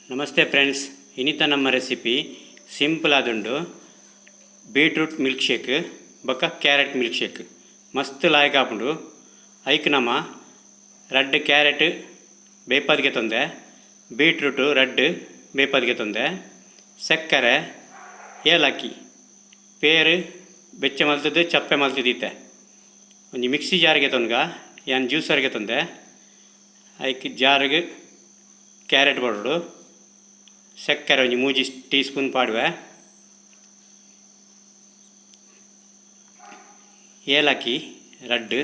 Namaste friends, ಇನಿತ ನಮ್ಮ recipe simple ಆದುಂಡು ಬೀಟ್ರೂಟ್ ಮಿಲ್ಕ್ ಶೇಕ್ ಬೊಕ್ಕ ಕ್ಯಾರೆಟ್ ಮಿಲ್ಕ್ ಶೇಕ್ ಮಸ್ತ್ ಲಾಯ್ಕ್ ಆಪುಂಡು. ಐಕ್ ನಮ ರಡ್ಡ್ ಕ್ಯಾರೆಟ್ ಬೇಪದ್ಗೆ ತೊಂದೆ, ಬೀಟ್ರೂಟ್ ರಡ್ಡ್ ಬೇಪದ್ಗೆ ತೊಂದೆ, ಸಕ್ಕರೆ, ಏಲಕ್ಕಿ, ಪೇರು ಬೆಚ್ಚ ಮಲ್ತದ್ದು ಚಪ್ಪೆ ಮಲ್ತದೀತೆ. ಒಂಜಿ ಮಿಕ್ಸಿ ಜಾರಿಗೆ ತೊನ್ಗ ಯಾನ್ ಜ್ಯೂಸರ್ಗೆ ತೊಂದೆ. ಐಕ್ ಜಾರಿಗೆ ಕ್ಯಾರೆಟ್ ಪಾಡೋಡು, ಸಕ್ಕರೆ ಒಂಜಿ 3 ಟೀ ಸ್ಪೂನ್ ಪಾಡುವೆ, ಏಲಕ್ಕಿ ರಡ್ಡ್,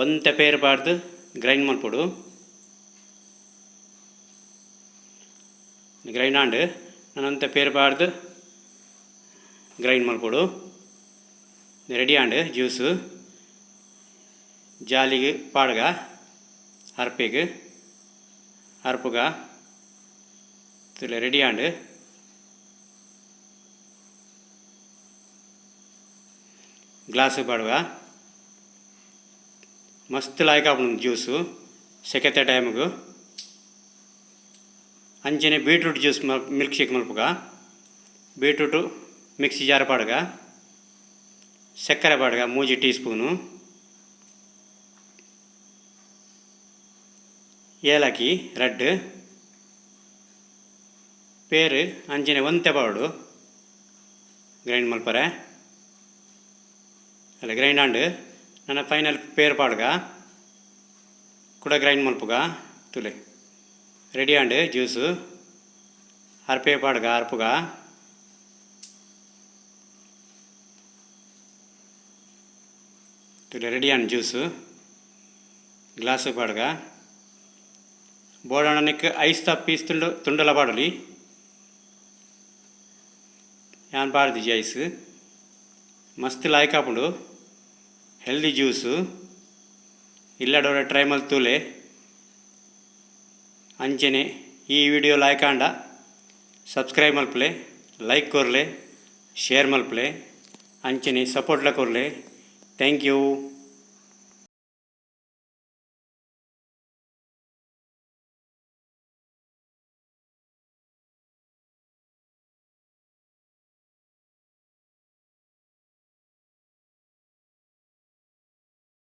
ಒಂತೆ ಪೇರು ಪಾಡ್ದು ಗ್ರೈಂಡ್ ಮಲ್ಪೊಡು. ಗ್ರೈಂಡ್ ಆಂಡ್ ನಾನು ಒಂತೆ ಪೇರು ಪಾಡ್ದು ಗ್ರೈಂಡ್ ಮಲ್ಪೊಡು. Ready and juice. ಜಾಲಿಗೆ ಪಾಡ್ಗ, ಅರ್ಪೆಗ್ ಅರ್ಪುಗ ರೆಡಿ ಆಂಡ್. ಗ್ಲಾಸ್ ಪಾಡುವ. ಮಸ್ತ್ ಲಾಯ್ಕ್ ಆಪುಂಡು ಜ್ಯೂಸು ಸೆಕೆತ ಟೈಮ್ಗು. ಅಂಚನೆ ಬೀಟ್ರೂಟ್ ಜ್ಯೂಸ್ ಮಿಲ್ಕ್ ಶೇಕ್ ಮಲ್ಪುಗ. ಬೀಟ್ರೂಟು ಮಿಕ್ಸಿ ಜಾರ್ ಪಾಡ್ಗ, ಸಕ್ಕರೆ ಪಾಡ್ಗ 3 ಟೀ ಸ್ಪೂನು, ಏಲಕ್ಕಿ ರಡ್ಡ್, ಪೇರು ಅಂಚನೆ ಒಂತೆ ಪಾಡೋಡು. ಗ್ರೈಂಡ್ ಮಲ್ಪರೆ ಅಲ್ಲ ಗ್ರೈಂಡ್ ಆಂಡ್ ನನ್ನ ಫೈನಲ್ ಪೇರು ಪಾಡ್ಗ, ಕೂಡ grind ಮಲ್ಪುಗ. ತುಲೆ ready and juice. ಅರ್ಪೆ ಪಾಡ್ಗ, ಅರ್ಪುಗ. ತುಲೆ ready and juice. Glass ಪಾಡ್ಗ. ಬೋಡಾಣನಿಕ್ ice piece ತುಂಡು ತುಂಡಲ ಪಾಡಲಿ, ಯಾನ್ ಪಾಡ್ದಿಜಿ ಐಸ್. ಮಸ್ತ್ ಲಾಯ್ಕ್ ಆಪುಂಡು, ಹೆಲ್ದಿ ಜ್ಯೂಸು. ಇಲ್ಲಡೋರ ಟ್ರೈ ಮಲ್ತೂಲೆ. ಅಂಚನೆ ಈ ವಿಡಿಯೋ ಲಾಯ್ಕ್ ಆಂಡ ಸಬ್ಸ್ಕ್ರೈಬ್ ಮಲ್ಪಲೆ, ಲೈಕ್ ಕೊರ್ಲೆ, ಶೇರ್ ಮಲ್ಪಲೆ, ಅಂಚನೆ ಸಪೋರ್ಟ್ಲ ಕೊರ್ಲೆ. Thank you.